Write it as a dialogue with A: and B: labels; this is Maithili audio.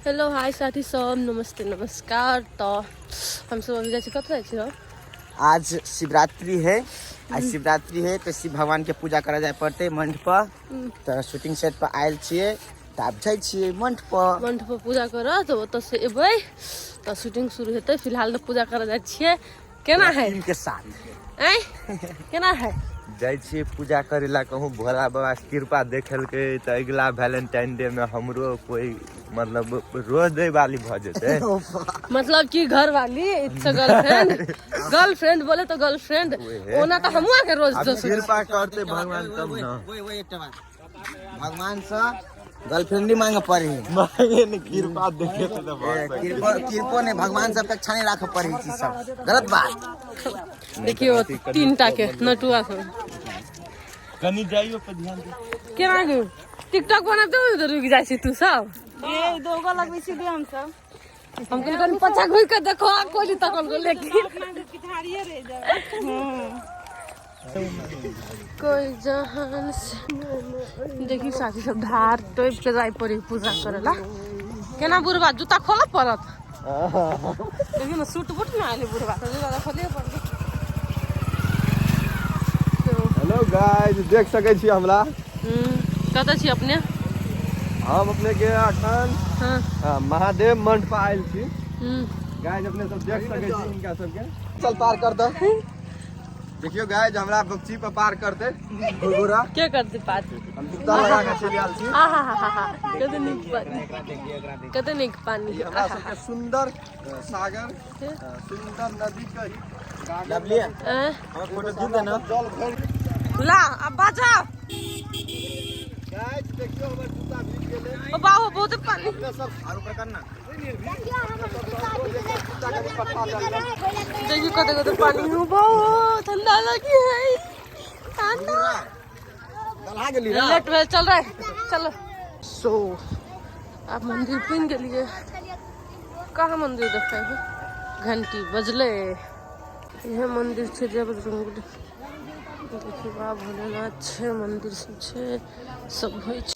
A: हेलो हाय साथी सब, नमस्ते नमस्कार। तो हम सब अभी जाइ छी, कतऽ जाइ छी हम?
B: आज शिवरात्रि है, आज शिवरात्रि है तो शिव भगवान के पूजा करे जाय पड़ते मंड पर। तो शूटिंग सेट पर आयल छियै तऽ आब जाइ छियै मंड पर।
A: मंड पर पूजा करऽ, तऽ ओतऽ से एबै तऽ शूटिंग शुरू हेतै। फिलहाल तऽ पूजा करऽ जाइ छियै। केना है
B: टीम के साथ?
A: ऐं, केना है?
C: जाइ छियै पूजा करे ला, कहूँ भोला बाबा के कृपा देखेलकै तऽ अगिला वैलेंटाइन डे में हमरो कोई मतलब रोज दै वाली भऽ जेतै।
A: मतलब कि घर वाली, it's a girlfriend. Girlfriend बोले तो गर्लफ्रेंड।
C: ओहे।
A: ओना तऽ हमहूँ अहाँके रोज
C: आब
A: दऽ सकै।
C: कृपा करतै भगवान तब ने।
B: ओए ओए, एकटा बात, भगवान से गर्लफ्रेंड नहीं मांगे पड़े है।
C: मांगे ने, कृपा देखे तऽ भऽ
B: ए,
C: सकै।
B: कृपा कृपो नहीं, भगवान से अपेक्षा नहीं राखे पड़े है, चीज सब गलत बात।
A: देखियौ, तीनटा के नटुआ सब।
C: कनि जाइयो पर ध्यान दे।
A: केना गो टिकटॉक बनाते हो तऽ रुकि जाइ छी तू सब?
D: ए, दोगो लगबै छी हम सब।
A: हम कहलियै कनि पाछा घुरि कऽ देखो आ कोई नहीं तकल गो, लेकिन
D: अपना के पिछाड़िए रहि जाब।
A: कोई जहान से। देखी साथी सब, धार टोपि के जाय पड़ी पूजा करे ला। केना बुढ़बा, जूता खोलऽ पड़त। देखियौ ने, सूट बूट ने आयल बुढ़बा तऽ जूता तऽ खोलिए पड़त।
C: हेलो गाइस, देख सकै छी हमरा?
A: कतऽ छी अपने?
C: हम अपने के अखन महादेव मंड पर आयल छी। गाइस, अपने सब देख सकै छी हिनका सबके। चल, पार कर दो। देखियो गाइस, हमरा बच्ची पर पार करते घुरघुरा।
A: के करते पार?
C: हम जूता लगा के चलि आयल छी।
A: आहा हा हा हा, कते नीक पानी, कते नीक पानी।
C: ई हमरा सबके सुंदर सागर, सुंदर नदी के गागर।
B: लवली।
A: ऐं?
B: हमर फोटो खींच देना।
C: जल भरि।
A: ला, अब बचाओ।
C: गाइस, देखियो, हमर जूता भीज गेलै।
A: ओ बाबू, बहुत पानी।
C: अपने सब
B: और ऊपर करना।
C: जूता के पत्ता डाल।
A: देखियो, कते कते पानी हो। बहुत ठंडा लगी है, ठंडा।
B: दलहा गेली ना।
A: लेट भेल, चल रहा है, चलो। सो आप मंदिर पुन गेलिए? कहाँ मंदिर देखै है? घंटी बजले। इहे मंदिर छै जय बजरंगबली। देखियौ, बा भोलेनाथ छै, मंदिर सब छै, सब होइ छै।